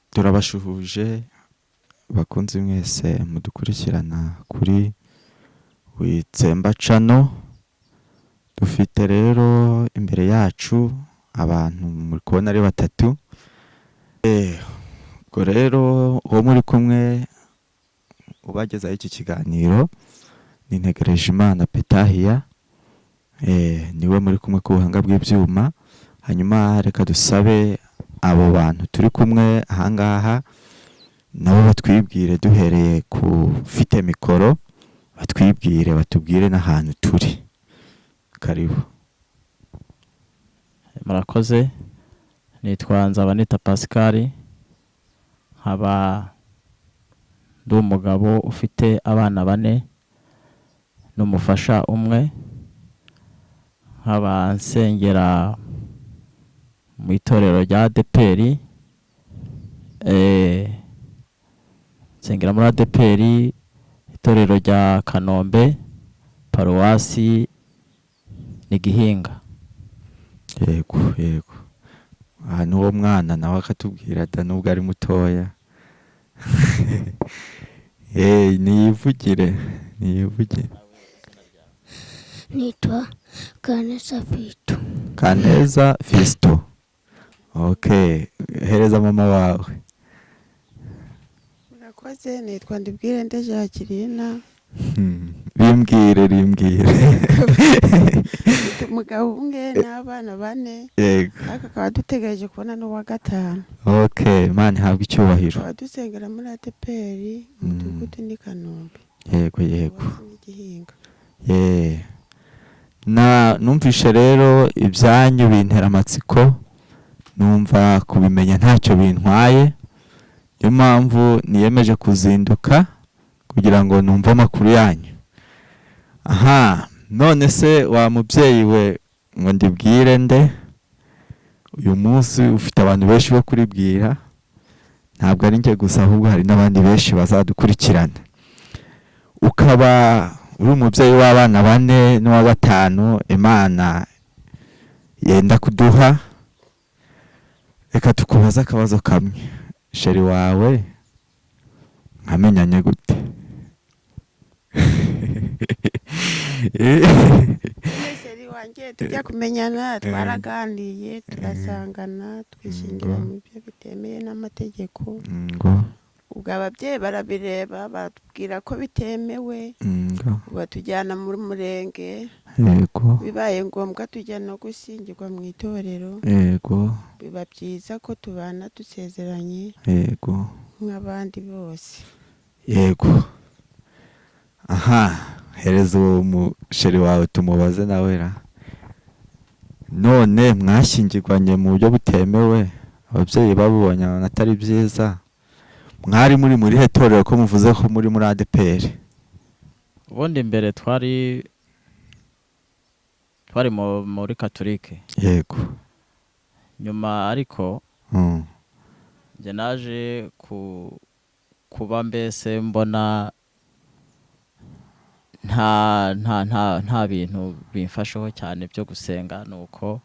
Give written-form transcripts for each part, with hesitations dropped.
Turabashuhuje bakunzi mwese mudukurikirana kuri Witsemba Channel. Dufite rero imbere yacu abantu muri kubona ari batatu. Ubwo rero uwo muri kumwe ubagezaho iki kiganiro ni Ntegerejimana Petahiya, niwe muri kumwe ku buhanga bw'ibyuma. Hanyuma reka dusabe abo bantu turi kumwe ahangaha nabo batwibwire, duhereye ku ufite mikoro, batwibwire, batubwire n'ahantu turi. Karibu. Murakoze. Nitwa Nzabanita Pascal, nkaba ndi umugabo ufite abana bane n'umufasha umwe, nkaba nsengera mu itorero rya ADEPR, nsengera muri ADEPR, itorero rya Kanombe, paruwasi ni Gihinga. Yego, aha n'uwo mwana nawe akatubwira da, nubwo ari mutoya. Niyivugire, niyivugire. Nitwa Kaneza Vito. Kaneza Fiston. Okay, hereza mama wawe. Murakoze. Nitwa Ndibwirende Jacqueline. Bimbwire, rimbwire. Mfite umugabo umwe n'abana bane, ariko akaba dutegereje kubona n'uwa gatanu. Okay, Imana ihabwe icyubahiro. Tukaba dusengera muri ADEPR, umudugudu ni Kanombe, Yego. paruwasi ni Gihinga. Ye. Na numvishe rero ibyanyu bintera amatsiko, numva kubimenya ntacyo bintwaye. Niyo mpamvu niyemeje kuzinduka kugira ngo numve amakuru yanyu. Aha, none se wa mubyeyi we, ngo ndibwire nde? Uyu munsi ufite abantu benshi bo kuribwira, ntabwo ari njye gusa, ahubwo hari n'abandi benshi bazadukurikirana. Ukaba uri umubyeyi w'abana bane n'uwa batanu Imana yenda kuduha. Reka tukubaze akabazo kamwe: chéri wawe mwamenyanye gute? Chéri wanjye tujya kumenyana twaraganiriye, turasangana, twishingira mu byo bitemeye n'amategeko. Ubwo ababyeyi barabireba, baratubwira ko bitemewe, batujyana muri murenge, bibaye ngombwa tujya no gushyingirwa mu itorero. Biba byiza ko tubana dusezeranye nk'abandi bose. Yego. Aha, hereza uwo muchéri wawe tumubaze nawe ra. None mwashyingirwanye mu buryo butemewe, ababyeyi babibonye babona atari byiza, mwari muri he torero, ko muvuze ko muri muri ADEPR? Ubundi mbere twari muri katolike. Nyuma ariko njye naje kuba mbese mbona nta bintu bimfasheho cyane byo gusenga, nuko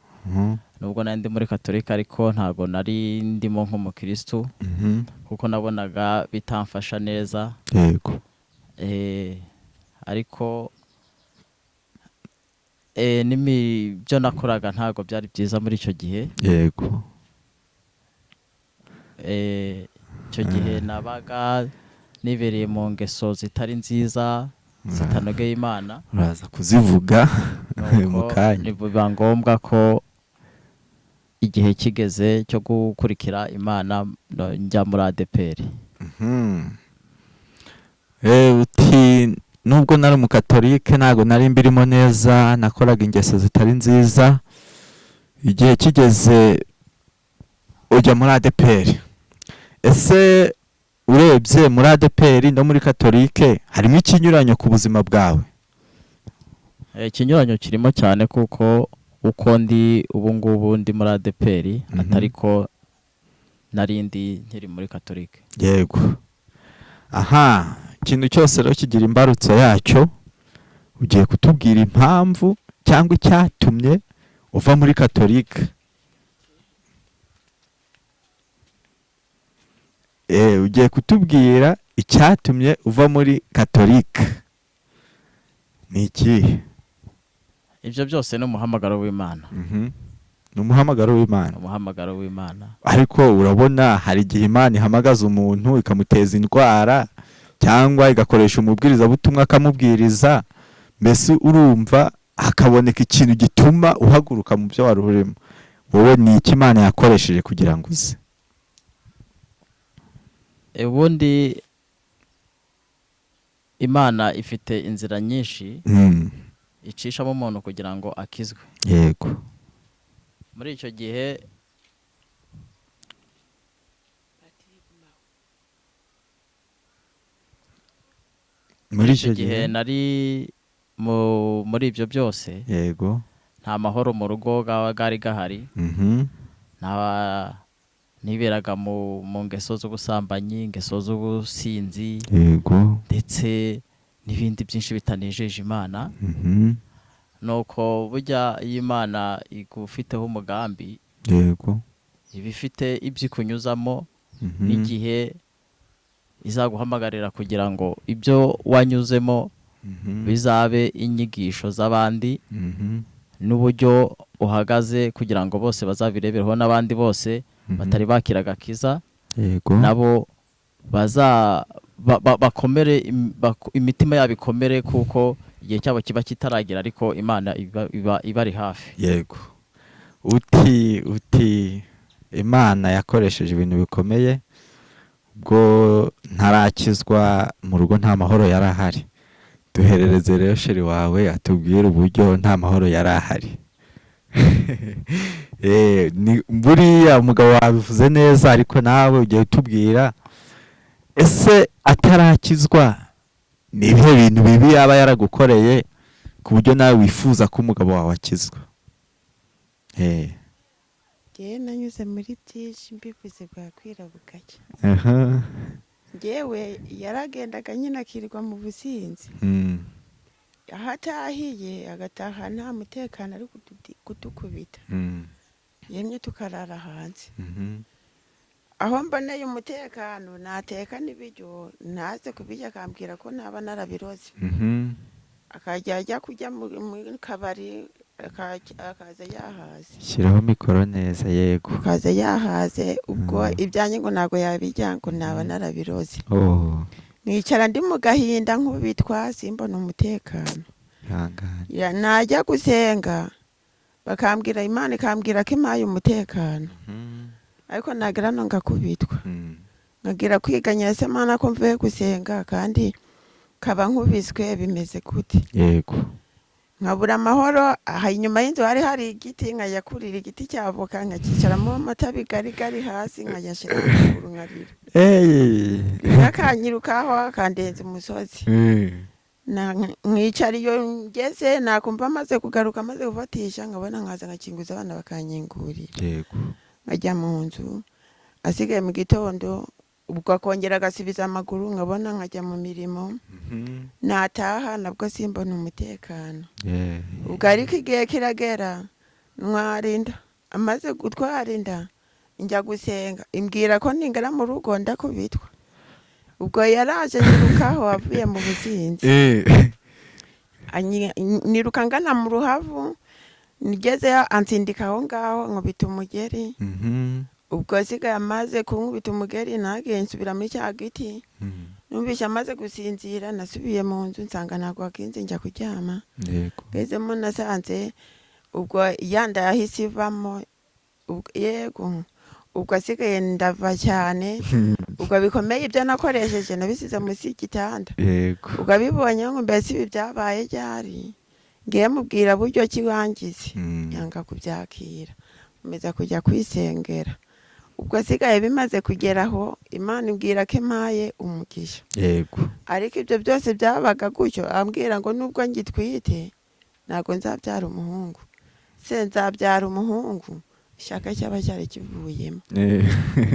nubwo nari ndi muri katolika ariko ntabwo nari ndimo nk'umukristu, kuko nabonaga bitamfasha neza. Ariko n'ibyo nakoraga ntabwo byari byiza muri icyo gihe. Icyo gihe nabaga nibereye mu ngeso zitari nziza, zitanogeye Imana. Uraza kuzivuga mu Nuko kanya. biba ngombwa ko igihe kigeze cyo gukurikira Imana, njya muri ADEPR. Uti nubwo nari umukatolike ntabwo nari mbirimo neza, nakoraga ingeso zitari nziza. Igihe kigeze ujya muri ADEPR. Ese urebye muri ADEPR no muri katolike harimo ikinyuranyo ku buzima bwawe? Ikinyuranyo kirimo cyane, kuko uko ndi ubu ngubu ndi muri ADEPR atari ko nari ndi nkiri muri katolike. Yego. Aha, ikintu cyose rero kigira imbarutso yacyo. Ugiye kutubwira impamvu cyangwa icyatumye uva muri katolike. Ugiye kutubwira icyatumye uva muri Katolika ni ikihe? Ibyo byose ni umuhamagaro w'Imana. Ni umuhamagaro w'Imana. Umuhamagaro w'Imana. Ariko urabona hari igihe Imana ihamagaza umuntu ikamuteza indwara, cyangwa igakoresha umubwirizabutumwa akamubwiriza, mbese urumva hakaboneka ikintu gituma uhaguruka mu byo wari urimo. Wowe ni iki Imana yakoresheje kugira ngo uze? Ubundi Imana ifite inzira nyinshi icishamo umuntu kugira ngo akizwe. Yego. Muri icyo gihe Muri icyo gihe nari muri ibyo byose. Yego. Nta mahoro mu rugo gari gahari. Nta niberaga mu ngeso z'ubusambanyi, ingeso z'ubusinzi. Yego. Ndetse n'ibindi byinshi bitanejeje Imana. Nuko burya iyo Imana igufiteho umugambi, yego, iba ifite ibyo ikunyuzamo n'igihe izaguhamagarira kugira ngo ibyo wanyuzemo bizabe inyigisho z'abandi, n'uburyo uhagaze kugira ngo bose bazabirebereho, n'abandi bose batari bakira agakiza, yego, nabo baza bakomere, imitima yabo ikomere, kuko igihe cyabo kiba kitaragira, ariko Imana iba ibari hafi. Yego. Uti Imana yakoresheje ibintu bikomeye, ubwo ntarakizwa mu rugo nta mahoro yari ahari. Duherereze rero sheri wawe atubwire uburyo nta mahoro yari ahari. Buriya umugabo wabivuze neza, ariko nawe ugiye utubwira, ese atarakizwa ni ibihe bintu bibi yaba yaragukoreye ku buryo nawe wifuza ko umugabo wawe akizwa? Njyewe nanyuze muri byinshi, mbivuze bwakwira bugacya. Njyewe yaragendaga nyine akirirwa mu businzi. Aho atahiye agataha nta mutekano, ari kudukubita. Yemye tukarara hanze. Aho mboneye umutekano nateka n'ibiryo, ntaze kubirya akambwira ko naba narabiroze. Akajya ajya kujya mu kabari, akaza yahaze. Shyiraho mikoro neza. Yego. Akaza yahaze, ubwo ibyanjye ngo ntabwo yabirya, ngo naba narabiroze. Mwicara ndi mu gahinda nk'ubitwa, simbona umutekano. Najya gusenga bakambwira, Imana ikambwira ko impaye umutekano, ariko nagira no ngakubitwa. Nkagira kwiganya, ese Mana ko mvuye gusenga kandi kaba nkubiswe bimeze gute? Yego. Nkabura amahoro. Aha inyuma y'inzu hari hari igiti, nkajya kurira igiti cya avoka, nkakicaramo amatabi gari gari hasi, nkayashyira ku maguru nkarira. Akanyirukaho akandenza umusozi. Nkicara iyo ngeze, nakumva amaze kugaruka, amaze gufatisha, nkabona nkaza ngakinguza abana bakanyingurira. Yego. Nkajya mu nzu, asigaye mu gitondo ubwo akongera agasubiza amaguru, nkabona nkajya mu mirimo. Nataha nabwo simbona umutekano. Ubwo ariko igihe kiragera ntwara inda, amaze gutwara inda njya gusenga, imbwira ko ningera mu rugo ndakubitwa. Ubwo yaraje nyirukaho avuye mu businzi. Niruka ngana mu ruhavu, nigezeyo ansindika aho ngaho, nkubita umugeri. Ubwo asigaye amaze kunkubita umugeri, nagiye nsubira muri cya giti. Numvise amaze gusinzira, nasubiye mu nzu nsanga ntabwo hakinze, njya kuryama. Yego. Ngezemo nasanze ubwo yanda yahise ivamo, yego. Ubwo asigaye ndava cyane. Ubwo bikomeye ibyo nakoresheje nabisize munsi y'igitanda. Yego. Ubwo abibonye ngo mbese ibi byabaye ryari, ngiye mubwira buryo ki wangize, yanga kubyakira, nkomeza kujya kwisengera. Ubwo asigaye bimaze kugera aho, Imana imbwira ko impaye umugisha. Yego. Ariko ibyo byose byabaga gutyo, ambwira ngo nubwo ngitwite ntabwo nzabyara umuhungu, se nzabyara umuhungu, ishaka cyaba cyari kivuyemo.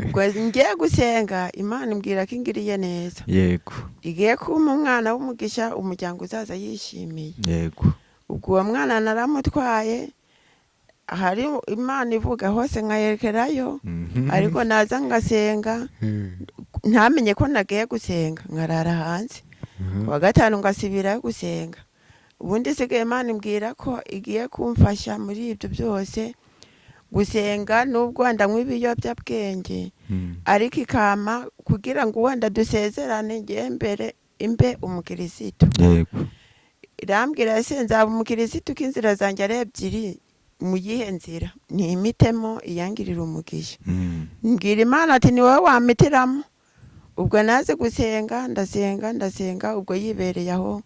Ubwo ngiye gusenga, Imana imbwira ko ingiriye neza. Yego. Igiye kumpa umwana w'umugisha, umuryango uzaza yishimiye. Yego. Ubwo uwo mwana naramutwaye, hari Imana ivuga hose nkayerekerayo, ariko naza ngasenga. Ntamenye ko nagiye gusenga, nkarara hanze. Kuwa gatanu ngasubirayo gusenga. Ubundi isigaye Imana imbwira ko igiye kumfasha muri ibyo byose, gusenga nubwo wenda nywa ibiyobyabwenge, ariko ikampa kugira ngo wenda dusezerane, ngiye mbere imbe umukirisitu. Irambwira: "Ese nzaba umukirisitu ko inzira zanjye ari ebyiri, mu yihe nzira ntimitemo iyangirira umugisha?" Mbwira Imana ati: "Ni wowe wamitiramo." Ubwo naze gusenga, ndasenga, ndasenga, ubwo yibereye aho.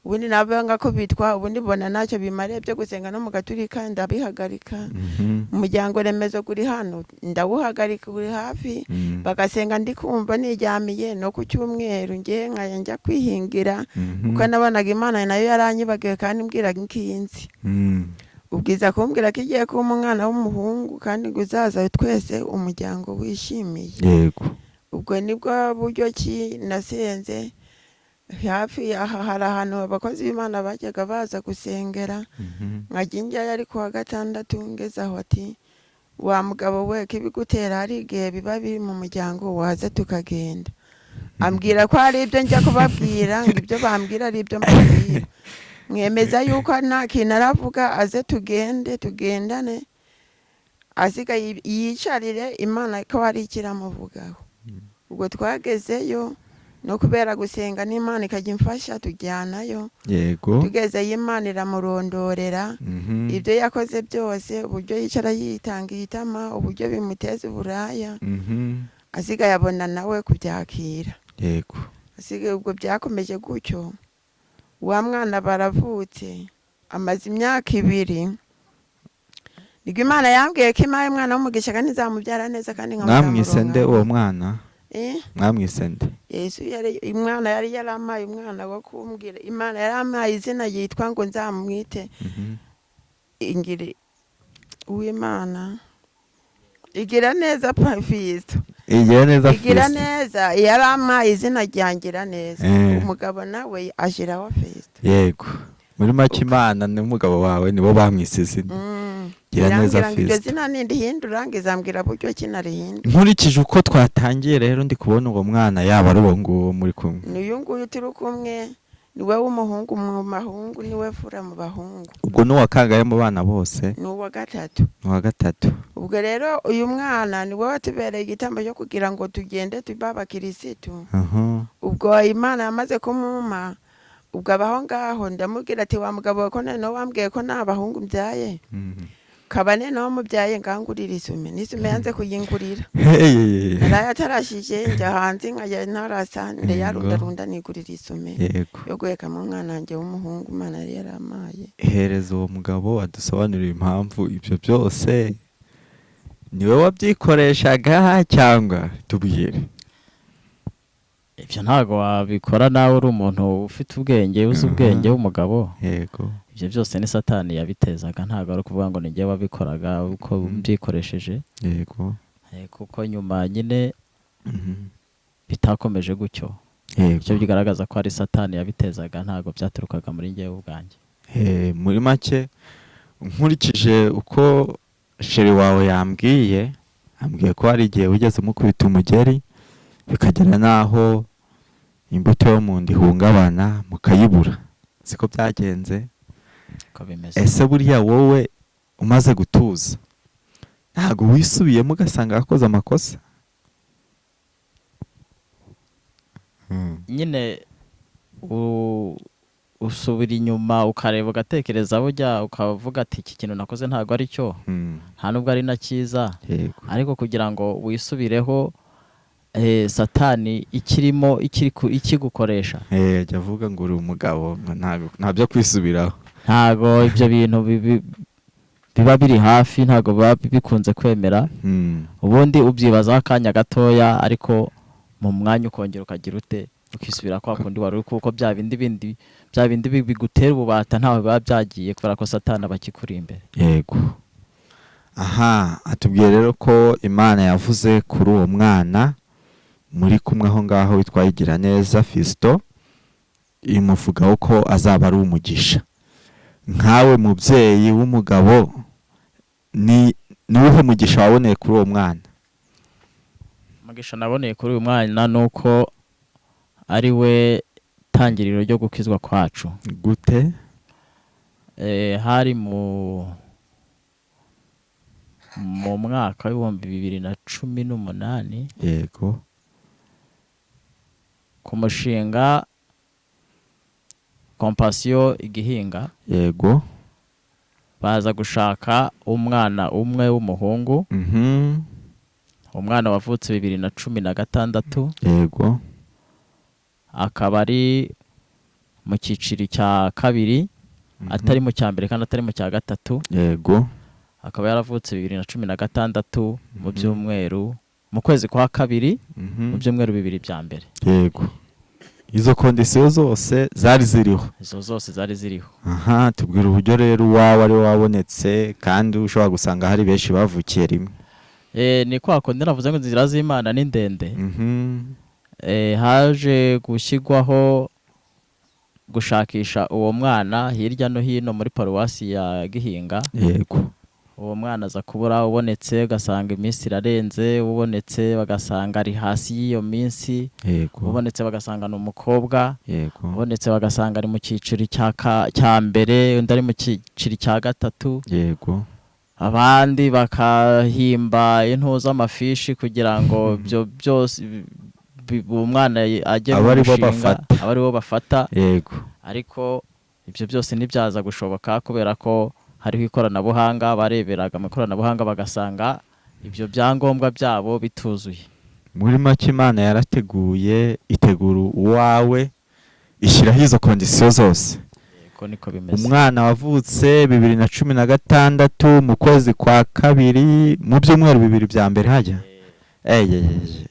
Ubundi nabo ngakubitwa, ubundi mbona ntacyo bimariye byo gusenga, no mu gaturika ndabihagarika. Umuryango remezo guri hano ndawuhagarika, uri hafi. Bagasenga ndi kumva nijyamiye, no ku cyumweru ngiye nkajya njya kwihingira, kuko nabonaga Imana nayo yaranyibagiwe kandi mbwiraga inkinzi. Ubwiza kumbwira ko igiye kuba umwana w'umuhungu, kandi ngo uzaza twese umuryango wishimiye. Ubwo nibwo buryo ki nasenze. Hafi aha hari ahantu abakozi b'Imana bajyaga baza gusengera, nkajya njyayo ari kuwa gatandatu. Ngeze aho ati: "Wa mugabo we, kibigutera hari igihe biba biri mu muryango, waza tukagenda." Ambwira ko hari ibyo njya kubabwira, ngo ibyo bambwira ari ibyo mbabwira. Mwemeza yuko nta kintu aravuga, aze tugende, tugendane, asigaye yicarire Imana ko hari icyo iramuvugaho. Ubwo twagezeyo, no kubera gusenga n'Imana ikajya imfasha, tujyanayo. Tugezeyo, Imana iramurondorera ibyo yakoze byose, uburyo yicara yitanga itama, uburyo bimuteza uburaya. Asigaye abona nawe kubyakira. Asigaye ubwo byakomeje gutyo, wa mwana baravutse, amaze imyaka 2, nibwo Imana yambwiye ko impaye umwana w'umugisha kandi nzamubyara neza kandi Mwamwise nde nkamuzamuronka. uwo mwana? Eh? Mwamwise nde? Yesu yari umwana yari yarampaye umwana wo kumbwira, Imana yarampaye izina yitwa ngo nzamwite Ingiri Uwimana Igira Neza Fisito. Igira Neza Igira Fisito. Neza, yarampaye izina ryangira neza. Umugabo nawe ashyiraho Fisito. Yego, muri make Imana n'umugabo wawe nibo bamwise izina Gira Neza Irambwira ngo iryo Fisito. zina nindihindura, ngo izambwira buryo ki narihindura. Nkurikije uko twatangiye rero, ndi kubona uwo mwana yaba ari uwo nguwo muri kumwe. Ni uyu nguyu turi kumwe, ni we w'umuhungu mu mahungu, ni we fura mu bahungu. Ubwo ni uwa kangahe mu bana bose? Ni uwa gatatu. Ni uwa gatatu. Ubwo rero uyu mwana ni we watubereye igitambo cyo kugira ngo tugende tube abakirisitu. Ubwo Imana yamaze kumuma, ubwo abaho ngaho, ndamubwira ati: "Wa mugabo we, ko noneho wambwiye ko nta bahungu mbyaye, kabane nawe mubyaye, ngangurira isume." N'isume yanze kuyingurira. Hey. Naraye atarashije, njya hanze nkajya ntarasa, ndayarundarunda, nigurira isume yo guhekamo umwana wanjye w'umuhungu Imana yari yarampaye. Hereza uwo mugabo adusobanurire impamvu ibyo byose niwe wabyikoreshaga, cyangwa tubwire. Ibyo ntabwo wabikora nawe uri umuntu ufite ubwenge, uzi ubwenge w'umugabo. Ibyo byose ni Satani yabitezaga, ntabwo ari ukuvuga ngo ni njye wabikoraga uko mbyikoresheje. Kuko nyuma nyine bitakomeje gutyo. Icyo bigaragaza ko ari Satani yabitezaga, ntabwo byaturukaga muri njyewe ubwanjye. Muri make, nkurikije uko chéri wawe yambwiye, ambwiye ko hari igihe wigeze umukubita umugeri, bikagera n'aho imbuto yo mu nda ihungabana mukayibura, siko byagenze? Uko bimeze. Ese buriya wowe umaze gutuza, ntabwo wisubiyemo ugasanga wakoze amakosa? Nyine usubira inyuma ukareba, ugatekereza, burya ukavuga ati: "Iki kintu nakoze ntabwo ari cyo, nta nubwo ari na cyiza." Ariko kugira ngo wisubireho, Satani ikirimo ikigukoresha. Ajya avuga ngo uri umugabo, ngo nta byo kwisubiraho. Ntabwo ibyo bintu biba biri hafi, ntabwo biba bikunze kwemera. Ubundi ubyibazaho akanya gatoya, ariko mu mwanya ukongera ukagira ute, ukisubira kwa kundi wari uri, kuko bya bindi bindi, bya bindi bigutera ububata ntaho biba byagiye, kubera ko Satani aba akikuri imbere. Yego. Aha atubwiye rero ko Imana yavuze kuri uwo mwana muri kumwe aho ngaho witwa Igira Neza Fisito, imuvugaho ko azaba ari umugisha. Nkawe mubyeyi w'umugabo, ni uwuhe mugisha waboneye kuri uwo mwana? Umugisha naboneye kuri uyu mwana ni uko ari we tangiriro ryo gukizwa kwacu. Gute? Hari mu mwaka w'2018. Yego. Ku mushinga Compassion Igihinga. Yego. Baza gushaka umwana umwe w'umuhungu. Umwana wavutse 2016. Yego. Akaba ari mu cyiciro cya kabiri, atari mu cya mbere kandi atari mu cya gatatu. Yego. Akaba yaravutse 2016 mu byumweru, mu kwezi kwa kabiri, mu byumweru bibiri bya mbere. Yego. Izo condition zose zari ziriho. Izo zose zari ziriho. Aha, tubwira uburyo rero uwawe ari wabonetse, kandi ushobora gusanga hari benshi bavukiye rimwe. Ni kwa kundi navuze ngo inzira z'Imana ni ndende. Haje gushyirwaho gushakisha uwo mwana hirya no hino muri paruwasi ya Gihinga. Yego. Uwo mwana aza kubura, ubonetse ugasanga iminsi irarenze, ubonetse bagasanga ari hasi y'iyo minsi. Yego. Ubonetse bagasanga ni umukobwa. Yego. Ubonetse bagasanga ari mu cyiciro cya mbere, undi ari mu cyiciro cya gatatu. Yego. Abandi bakahimba intu z'amafishi kugira ngo ibyo byose umwana ajye mu mushinga, aba aribo bafata. Yego. Ariko ibyo byose ntibyaza gushoboka kubera ko hariho ikoranabuhanga, bareberaga mu ikoranabuhanga bagasanga ibyo byangombwa byabo bituzuye. Muri make Imana yarateguye, itegura uwawe, ishyiraho izo condition zose. Yego, niko bimeze. Umwana wavutse 2016 mu kwezi kwa kabiri, mu byumweru bibiri bya mbere hajya.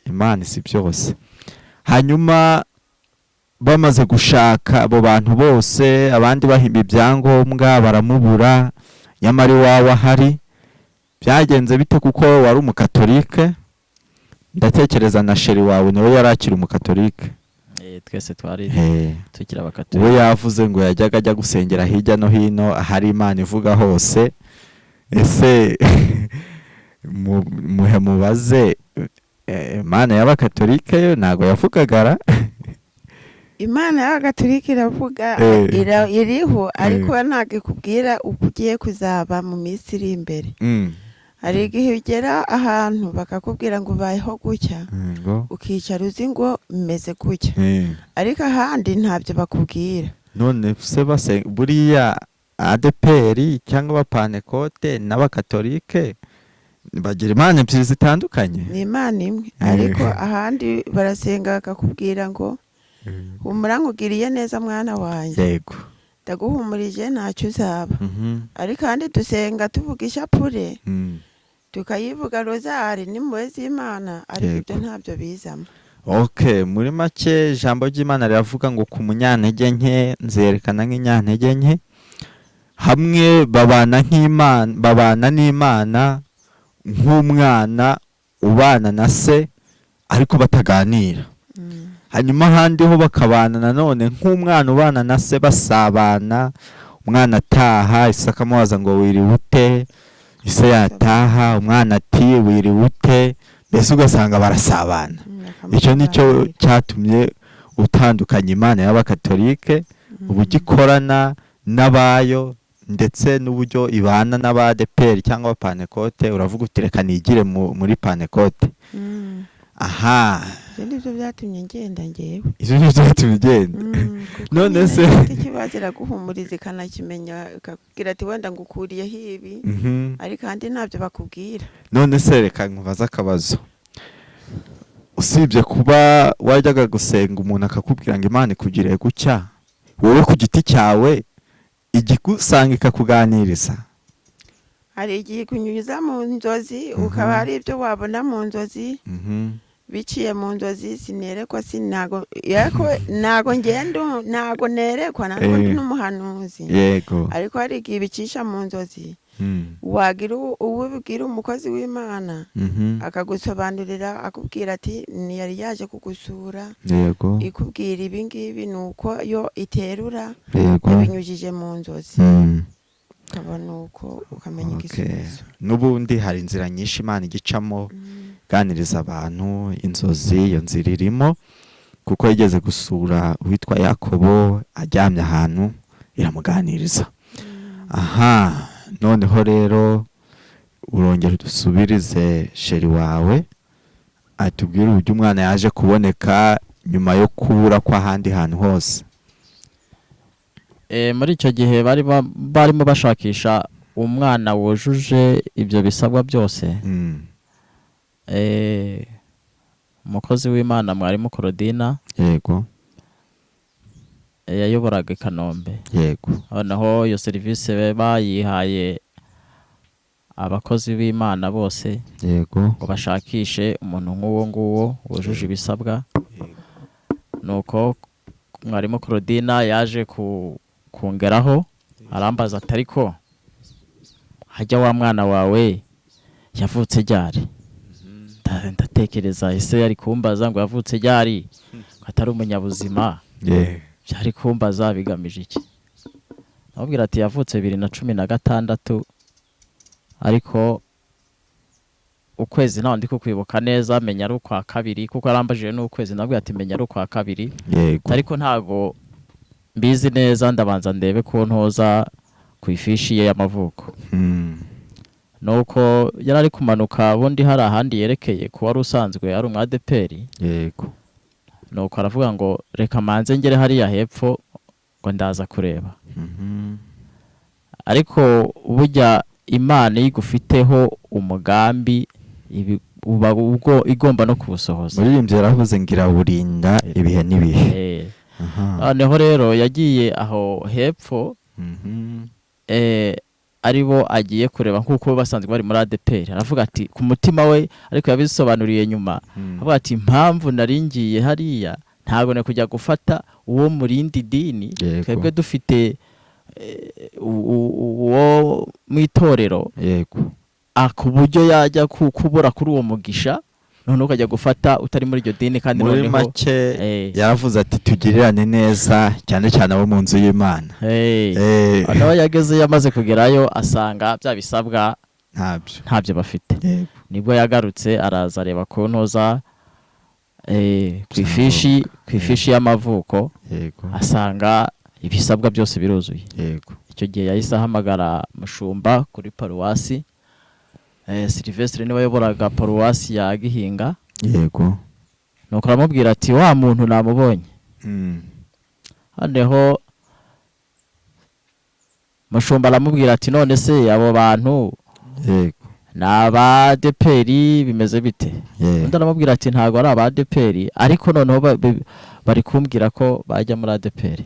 Imana si byose. Hanyuma bamaze gushaka abo bantu bose, abandi bahimba ibyangombwa baramubura, nyamara iwawe ahari. Byagenze bite? Kuko wari umukatolike, ndatekereza na sheri wawe nawe yari akiri umukatolike. Twese twari tukiri abakatolike. Uwo yavuze ngo yajyaga ajya gusengera hirya no hino ahari Imana ivuga hose. Ese muhe mubaze, Imana y'abakatolike yo ntago yavugagara? Imana y'abakatolika iravuga, iriho, ariko ntabwo ikubwira uko ugiye kuzaba mu minsi iri imbere. Hari igihe ugera ahantu bakakubwira ngo ubayeho gutya, ukicara uzi ngo meze gutya, ariko ahandi ntabyo bakubwira. None se base buriya ADPR cyangwa abapanekote n'abakatolike bagira imana ebyiri zitandukanye? Ni imana imwe, ariko ahandi barasenga bakakubwira ngo humura nkugiriye neza mwana wanjye. Yego. Ndaguhumurije ntacyo uzaba. Ariko ahandi dusenga tuvuga ishapure, tukayivuga rozari n'impuhwe z'Imana, ariko ibyo ntabyo bizamo. Okay, muri make ijambo ry'Imana riravuga ngo ku munyantege nke nzerekana nk'inyantege nke. Hamwe babana nk'Imana, babana n'Imana nk'umwana ubana na se ariko bataganira. Hanyuma ahandi ho bakabana nanone nk'umwana ubana na se basabana, umwana ataha ise akamubaza ngo wiriwe ute, ise yataha umwana ati wiriwe ute, mbese ugasanga barasabana. Icyo nicyo cyatumye utandukanya Imana y'abakatolike, uburyo ikorana n'abayo ndetse n'uburyo ibana n'abadeperi cyangwa abapanekote. Uravuga uti reka nigire muri panekote. Aha, Ibyo nibyo byatumye ngenda ngewe. Ibyo nibyo byatumye ugenda. None se ikibazo iraguhumuriza ikanakimenya, ikakubwira ati wenda ngukuriyeho ibi, ariko ahandi ntabyo bakubwira. None se reka nkubaze akabazo. Usibye kuba wajyaga gusenga umuntu akakubwira ngo Imana ikugiriye gutya, wowe ku giti cyawe igusanga ikakuganiriza? Hari igihe ikunyuza mu nzozi, ukaba hari ibyo wabona mu nzozi, biciye mu nzozi. Sinerekwa, sinago ntago ngenda, ntago nerekwa, ntago ndi n'umuhanuzi. Yego. Ariko hari igihe bicisha mu nzozi, wagira ubibwira umukozi w'Imana akagusobanurira, akubwira ati ntiyari yaje kugusura. Yego. Ikubwira ibi ngibi, ni uko yo iterura ibinyujije mu nzozi, ukabona uko ukamenya igisubizo. N'ubundi hari inzira nyinshi Imana igicamo. Ganiriza abantu inzozi, iyo nzira irimo, kuko yigeze gusura uwitwa Yakobo aryamye ahantu iramuganiriza. Aha noneho rero urongera udusubirize chéri wawe, atubwire uburyo umwana yaje kuboneka nyuma yo kubura kw'ahandi hantu hose. Muri icyo gihe barimo bashakisha umwana wujuje ibyo bisabwa byose. Umukozi w'Imana mwarimu Korodina yayoboraga i Kanombe. Noneho iyo serivisi bayihaye abakozi b'Imana bose ngo bashakishe umuntu nk'uwo nguwo wujuje ibisabwa. Nuko mwarimu Korodina yaje kungeraho, arambaza ati: "Ariko hajya wa mwana wawe yavutse ryari?" Ndatekereza, ese yari kumbaza ngo yavutse ryari ko atari umunyabuzima? Byari kumbaza bigamije iki? Ndamubwira ati: "Yavutse 2016, ariko ukwezi ntawe ndi kukwibuka neza, menya ari ukwa kabiri," kuko yarambajije n'ukwezi. Ndamubwira ati: "Menya ari ukwa kabiri, ariko ntago mbizi neza, ndabanza ndebe ko ntoza ku ifishi ye y'amavuko." Nuko yari ari kumanuka, ubundi hari ahandi yerekeye ku wari usanzwe ari umwadeperi. Nuko aravuga ngo: "Reka manze ngere hariya hepfo," ngo ndaza kureba. Ariko burya Imana iyo igufiteho umugambi, uba ubwo igomba no kuwusohoza. Muririmbyi yaravuze ngo irawurinda ibihe n'ibihe. Noneho rero yagiye aho hepfo, aribo agiye kureba nk'uko basanzwe bari muri ADEPR. Aravuga ati ku mutima we, ariko yabisobanuriye nyuma, avuga ati: "Impamvu nari ngiye hariya, ntabwo nari kujya gufata uwo mu rindi dini, twebwe dufite uwo mu itorero, ku buryo yajya kubura kuri uwo mugisha, noneho ukajya gufata utari muri iryo dini." Kandi Muri noneho make yaravuze ati: "Tugirirane neza, cyane cyane abo mu nzu y'Imana." Noneho yageze, yamaze kugerayo, asanga bya bisabwa Ntabyo. ntabyo bafite. Nibwo yagarutse, araza areba ku ntoza, ku ifishi y'amavuko, asanga ibisabwa byose biruzuye. Icyo gihe yahise ahamagara mushumba kuri paruwasi, Sylvestre niwe wayoboraga paruwasi ya Gihinga. Nuko aramubwira ati: "Wa muntu namubonye." Noneho mushumba aramubwira ati: "None se abo bantu ni abadeperi, bimeze bite?" Undi aramubwira ati: "Ntabwo ari abadeperi, ariko noneho bari kumbwira ko bajya muri ADEPR."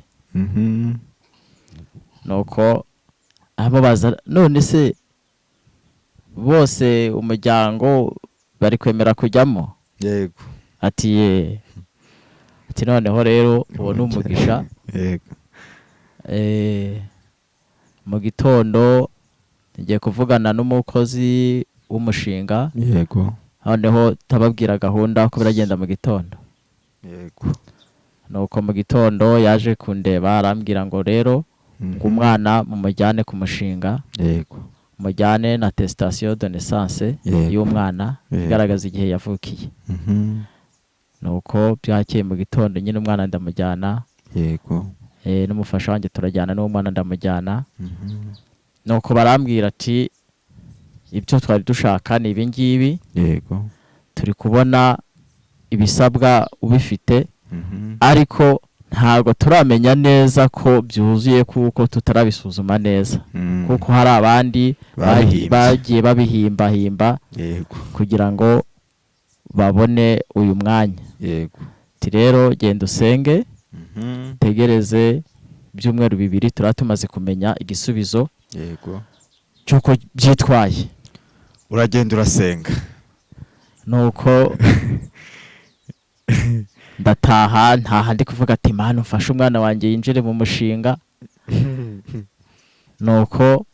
Nuko amubaza: "None se bose umuryango bari kwemera kujyamo?" Ati: "Ye." Ati: "Noneho rero uwo ni umugisha." Mu gitondo ngiye kuvugana n'umukozi w'umushinga. Noneho tababwira gahunda ko biragenda mu gitondo. Nuko mu gitondo yaje kundeba, arambwira ngo rero ngo umwana mumujyane ku mushinga, mujyane na attestation de naissance y'umwana igaragaza igihe yavukiye. Nuko byakeye mu gitondo nyine, umwana ndamujyana, n'umufasha wanjye turajyana, n'uwo mwana ndamujyana. Nuko barambwira ati: "Ibyo twari dushaka ni ibi ngibi, turi kubona ibisabwa ubifite, ariko ntabwo turamenya neza ko byuzuye kuko tutarabisuzuma neza, kuko hari abandi Babihimbye. bagiye babihimbahimba kugira ngo babone uyu mwanya." Ati: "Rero genda usenge, tegereze ibyumweru 2, turaba tumaze kumenya igisubizo cy'uko byitwaye." Uragenda urasenga. Nuko ndataha, ntaha ndi kuvuga ati: "Mana, umfashe umwana wanjye yinjire mu mushinga." Nuko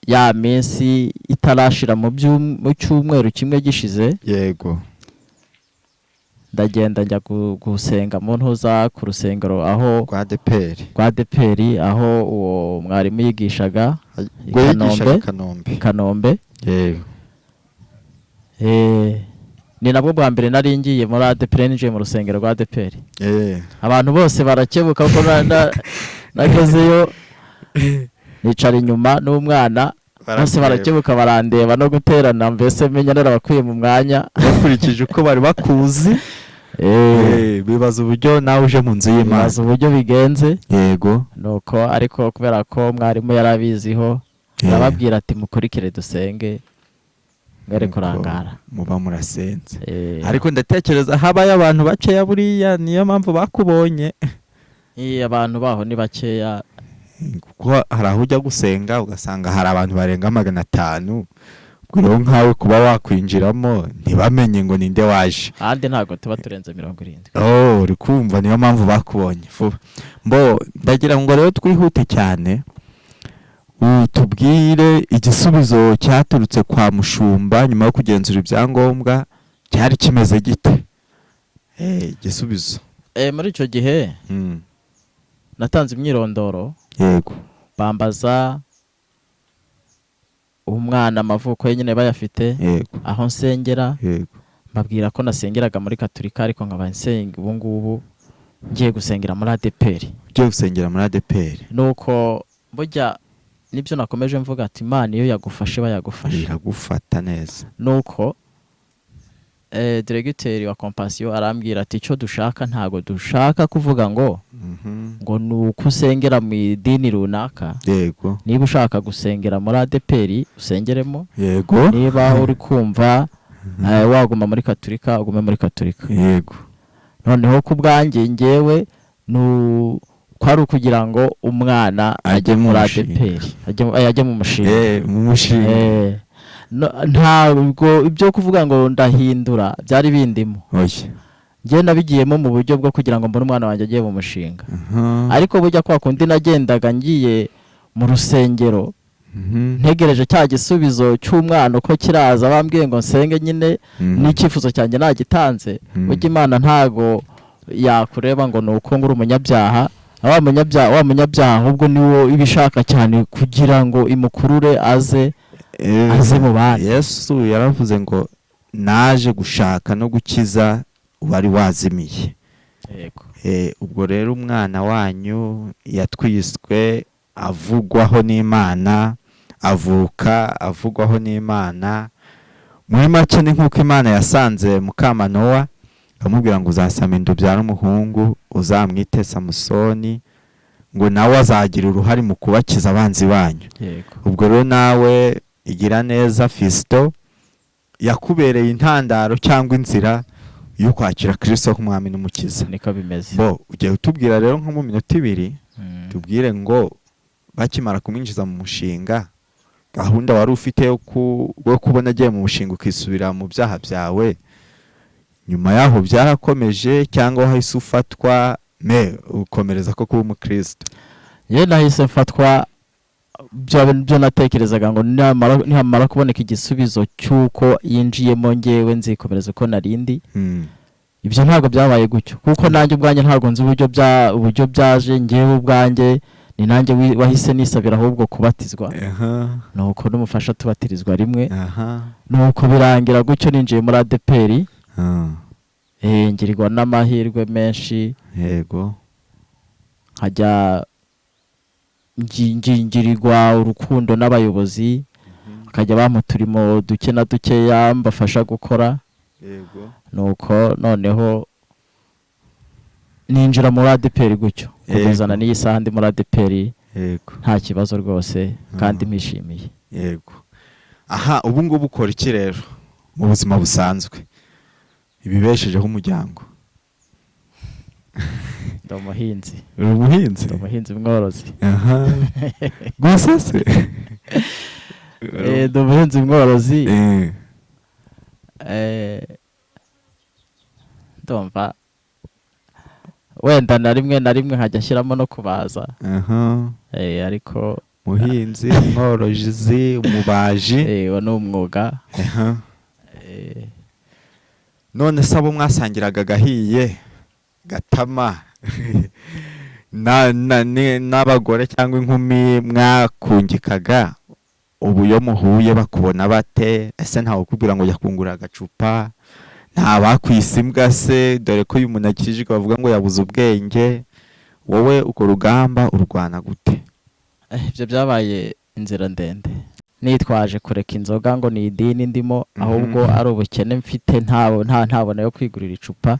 ya minsi itarashira, mu cyumweru kimwe gishize, ndagenda njya gusenga mu ntuza ku rusengero aho Rwa ADEPR. rwa ADEPR, aho uwo mwarimu yigishaga i Ubwo yigishaga Kanombe. I Kanombe. I Kanombe. Ni nabwo bwa mbere nari ngiye muri ADEPR, ninjiye mu rusengero rwa ADEPR. Abantu bose barakebuka ko nagezeyo nicara inyuma n'umwana, bose barakebuka barandeba no guterana, mbese menya narabakwiye mu mwanya. Bakurikije uko bari bakuzi, bibaza uburyo nawe uje mu nzu y'Imana, bibaza uburyo bigenze. Yego. Nuko ariko kubera ko mwarimu yarabiziho, arababwira ati mukurikire dusenge, mwere kurangara. Muba murasenze. Ariko ndatekereza habaye abantu bakeya buriya, niyo mpamvu bakubonye. Abantu baho ni bakeya. Kuko hari aho ujya gusenga ugasanga hari abantu barenga 500, ubwo rero nkawe kuba wakwinjiramo ntibamenye ngo ninde waje. Ahandi ntabwo tuba turenze 70. Oh, uri kumva, niyo mpamvu bakubonye vuba. Mbo ndagira ngo rero twihute cyane, utubwire igisubizo cyaturutse kwa mushumba nyuma yo kugenzura ibyangombwa cyari kimeze gite? Igisubizo. Muri icyo gihe natanze imyirondoro. Yego. Bambaza umwana amavuko ye nyine bayafite. Yego. Aho nsengera. Yego. Mbabwira ko nasengeraga muri Katolika, ariko nkaba nsenga ubu ngubu ngiye gusengera muri ADEPR. Ugiye gusengera muri ADEPR. Nuko burya nibyo nakomeje mvuga ati Imana iyo yagufashe bayagufashe. Iragufata neza. Nuko diregiteri wa Compassion arambwira ati icyo dushaka ntago dushaka kuvuga ngo ngo nuko usengera mu idini runaka. Yego. Niba ushaka gusengera muri ADEPR usengeremo. Yego. Niba uri kumva waguma muri Katolika ugume muri Katolika. Yego. Noneho ku bwanjye ngewe kwari ukugira ngo umwana ajye muri ADEPR, ajye mu mushinga. Mu mushinga. Ntabwo ibyo kuvuga ngo ndahindura byari bindimo. Njye nabigiyemo mu buryo bwo kugira ngo mbone umwana wanjye agiye mu mushinga. Ariko burya kwa kundi nagendaga ngiye mu rusengero ntegereje cya gisubizo cy'umwana uko kiraza, bambwiye ngo nsenge nyine n'icyifuzo cyanjye nagitanze. Burya Imana ntago yakureba ngo nuko nguri umunyabyaha, wa munyabyaha ahubwo niwo ibishaka cyane kugira ngo imukurure aze aze mu bandi. Yesu yaravuze ngo naje gushaka no gukiza wari wazimiye. Yego. Ubwo rero umwana wanyu yatwiswe avugwaho n'Imana, avuka avugwaho n'Imana. Muri make ni nkuko Imana yasanze Mukamanowa akamubwira ngo uzasama inda ubyara umuhungu uzamwite Samusoni, ngo nawe azagira uruhare mu kubakiza abanzi banyu. Yego. Ubwo rero nawe Igiraneza Fiston yakubereye intandaro cyangwa inzira yo kwakira Kristo nk'umwami n'umukiza. Niko bimeze. Bo ugiye utubwira rero nko mu minota 2, tubwire ngo bakimara kumwinjiza mu mushinga, gahunda wari ufite yo kubona agiye mu mushinga ukisubira mu byaha byawe, nyuma yaho byarakomeje cyangwa wahise ufatwa me ukomereza ko kuba umukristo? Ye nahise mfatwa, byo natekerezaga ngo nihamara kuboneka igisubizo cy'uko yinjiyemo ngewe nzikomereza uko narindi. Ibyo ntabwo byabaye gutyo, kuko nanjye ubwanjye ntabwo nzi uburyo byaje. Ngewe ubwanjye ni nanjye wahise nisabira ahubwo kubatizwa. Nuko n'umufasha tubatirizwa rimwe. Nuko birangira gutyo ninjiye muri ADEPR. Ngirirwa n'amahirwe menshi. Yego. Nkajya ngirirwa urukundo n'abayobozi, bakajya bampa uturimo duke na dukeya mbafasha gukora. Yego. Nuko noneho ninjira muri ADEPR gutyo kugeza na n'iyi saha ndi muri ADEPR. Yego. Nta kibazo rwose kandi mpishimiye. Yego. Aha ubu ngubu ukora iki rero mu buzima busanzwe ibibeshejeho umuryango? Ndi umuhinzi. Uri umuhinzi? Ndi umuhinzi mworozi. Aha. Gusa se? Ndi umuhinzi mworozi. Ndumva wenda na rimwe na rimwe nkajya ashyiramo no kubaza. Ariko muhinzi, mworozi, umubaji. Uwo ni umwuga. None se abo mwasangiraga gahiye gatama n'abagore cyangwa inkumi mwakungikaga Ubu iyo muhuye bakubona bate? Ese ntawe ukubwira ngo jya kungura agacupa? Nta bakwise imbwa se? Dore ko uyu muntu akijijwe bavuga ngo yabuze ubwenge. Wowe urwo rugamba urwana gute? Ibyo byabaye inzira ndende, nitwaje kureka inzoga ngo ni idini ndimo, ahubwo ari ubukene mfite, ntabona yo kwigurira icupa.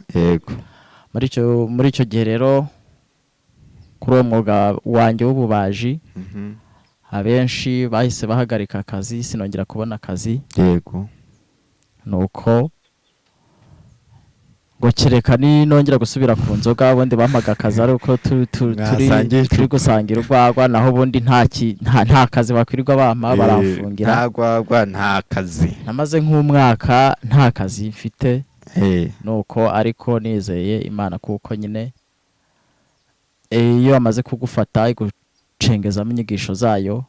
Muri icyo gihe rero, kuri uwo mwuga wanjye w'ububaji, abenshi bahise bahagarika akazi, sinongera kubona akazi. Nuko ngo kereka ninongera gusubira ku nzoga, ubundi bampaga akazi ari uko turi Mwasangiye turi icupa. gusangira urwagwa, naho ubundi nta kazi bakwirirwa bampa, baramfungira. Nta rwagwa, nta kazi. Namaze nk'umwaka nta kazi mfite. Nuko ariko nizeye Imana, kuko nyine iyo bamaze kugufata igucengezamo inyigisho zayo.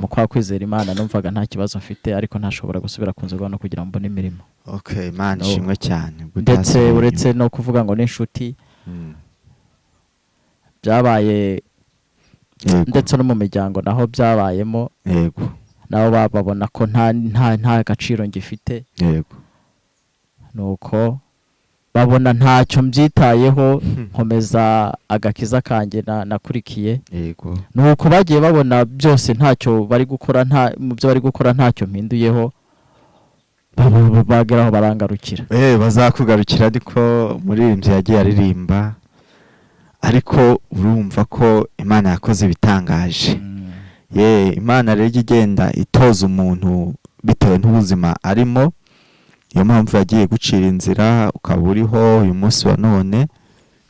Mu kwa kwizera Imana numvaga nta kibazo mfite, ariko ntashobora gusubira ku nzoga no kugira ngo mbone imirimo. Okay, Imana No. ishimwe cyane ubwo Ndetse utasubiye uretse inyuma. no kuvuga ngo n'inshuti byabaye, ndetse no mu miryango naho byabayemo, nabo bababona ko nta gaciro ngifite. Nuko babona ntacyo mbyitayeho, nkomeza agakiza kanjye nakurikiye. Nuko bagiye babona byose ntacyo bari gukora, nta mu byo bari gukora ntacyo mpinduyeho, bageraho barangarukira. Bazakugarukira, ariko umuririmbyi yagiye aririmba, ariko urumva ko Imana yakoze ibitangaje. Ye, Imana rero ijya igenda itoza umuntu bitewe n'ubuzima arimo. Niyo mpamvu yagiye gucira inzira ukaba uriho uyu munsi wa none.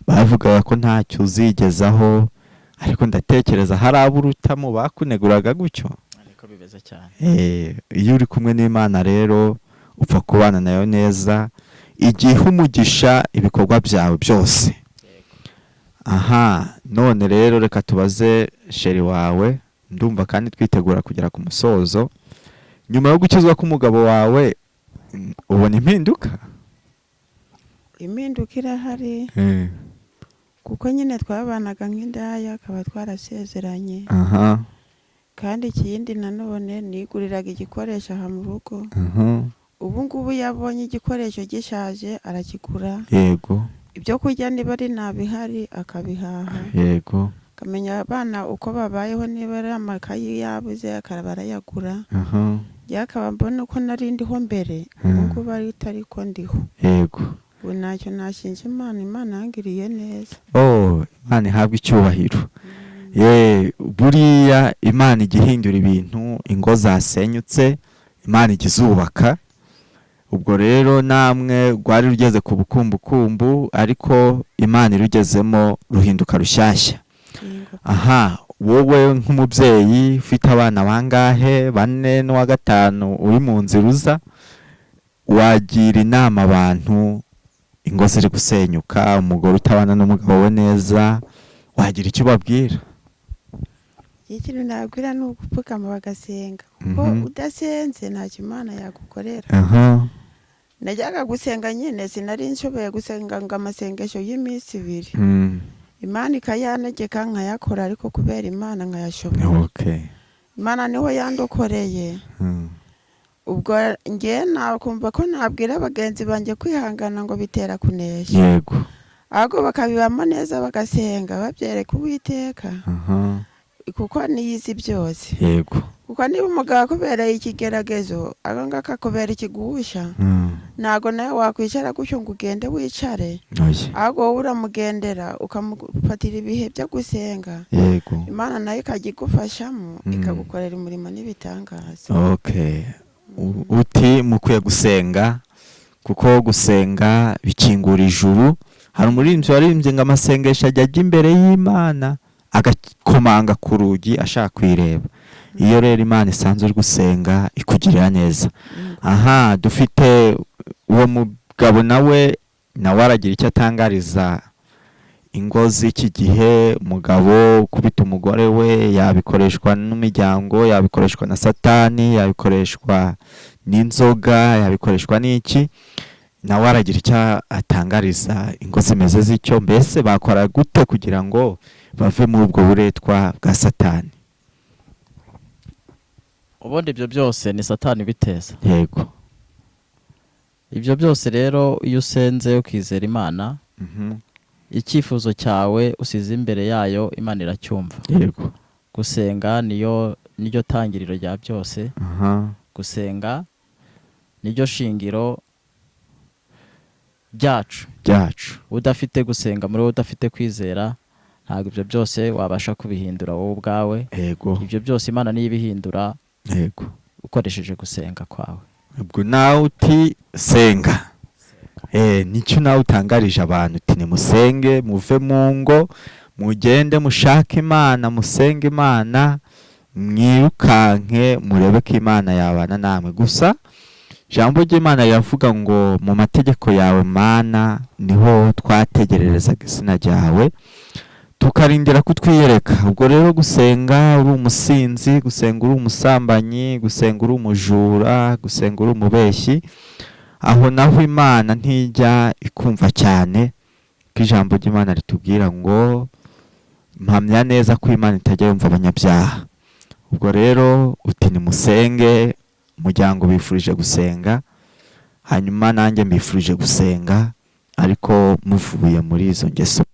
Bavugaga ko ntacyo uzigezaho, ariko ndatekereza hari abo uruta mu bakuneguraga gutyo. Niko bimeze cyane. Iyo uri kumwe n'Imana rero, upfa kubana nayo neza, igiha umugisha ibikorwa byawe byose. Aha none rero reka tubaze chéri wawe. Ndumva kandi twitegura kugera ku musozo. Nyuma yo gukizwa k'umugabo wawe, ubona impinduka? Impinduka irahari, kuko nyine twabanaga nk'indaya, akaba twarasezeranye. Kandi ikindi nanone, niguriraga igikoresho aha mu rugo. Ubu ngubu yabonye igikoresho gishaje arakigura. Ibyo kurya niba ari ntabihari akabihaha, akamenya abana uko babayeho, niba ari amakayi yabuze akaba arayagura. Njyewe akaba mbona uko nari ndiho mbere, ubu ngubu atari ko ndiho. Ubu ntacyo nashinja Imana, Imana yangiriye neza. Oh, Imana ihabwe icyubahiro. Ye, buriya Imana ijya ihindura ibintu. Ingo zasenyutse Imana ijya izubaka. Ubwo rero namwe rwari rugeze ku bukumbukumbu, ariko Imana irugezemo ruhinduka rushyashya. Yego. Aha wowe nk'umubyeyi ufite abana bangahe? Bane n'uwa gatanu uri mu nzira uza, wagira inama abantu ingo ziri gusenyuka, umugore utabana n'umugabo we neza, wagira icyo ubabwira? Ikintu nabwira ni ugupfukama bagasenga, kuko udasenze ntacyo Imana yagukorera. Najyaga gusenga nyine, sinari nshoboye gusenga ngo amasengesho y'iminsi 2, Imana ikayantegeka nkayakora, ariko kubera Imana nkayashobora. Imana niho yandokoreye. Ubwo njye nakumva ko nabwira bagenzi banjye kwihangana, ngo bitera kunesha, ahubwo bakabibamo neza, bagasenga, babyereka Uwiteka, kuko niyizi byose. Kuko niba umugabo akubereye ikigeragezo, aka ngaka akakubera ikigusha, ntabwo nawe wakwicara gutyo ngo ugende wicare, Oya. ahubwo wowe uramugendera, ukamufatira ibihe byo gusenga, Imana nayo ikajya igufashamo, ikagukorera umurimo n'ibitangaza. Okay. Uti mukwiye gusenga, kuko gusenga bikingura ijuru. Hari umuririmbyi waririmbye ngo amasengesho ajya ajya imbere y'Imana, agakomanga ku rugi ashaka kuyireba. Iyo rero Imana isanzwe uri gusenga, ikugirira neza. Aha dufite uwo mugabo, nawe aragira icyo atangariza ingo z'iki gihe. Umugabo ukubita umugore we, yabikoreshwa n'imiryango, yabikoreshwa na Satani, yabikoreshwa n'inzoga, yabikoreshwa n'iki? Nawe aragira icyo atangariza ingo zimeze zityo. Mbese bakora gute kugira ngo bave muri ubwo buretwa bwa Satani? Ubundi ibyo byose ni Satani biteza. Ibyo byose rero, iyo usenze ukizera Imana, icyifuzo cyawe usize imbere yayo, Imana iracyumva. Gusenga niyo niryo tangiriro rya byose. Gusenga niryo shingiro ryacu. Ryacu. Udafite gusenga muri wowe, udafite kwizera, ntabwo ibyo byose wabasha kubihindura wowe ubwawe. Ibyo byose Imana niyo ibihindura ukoresheje gusenga kwawe. Ubwo nawe uti senga. Nicyo nawe utangarije abantu, uti nimusenge, muve mu ngo, mugende mushake Imana, musenge Imana, mwirukanke murebe ko Imana yabana namwe. Gusa ijambo ry'Imana riravuga ngo mu mategeko yawe Mana niho twategererezaga izina ryawe, tukarindira kutwiyereka. Ubwo rero gusenga uri umusinzi, gusenga uri umusambanyi, gusenga uri umujura, gusenga uri umubeshyi, aho naho Imana ntijya ikumva cyane, ko ijambo ry'Imana ritubwira ngo mpamya neza ko Imana itajya yumva abanyabyaha. Ubwo rero uti nimusenge, umuryango bifurije gusenga, hanyuma nanjye mbifurije gusenga, ariko muvuye muri izo ngeso.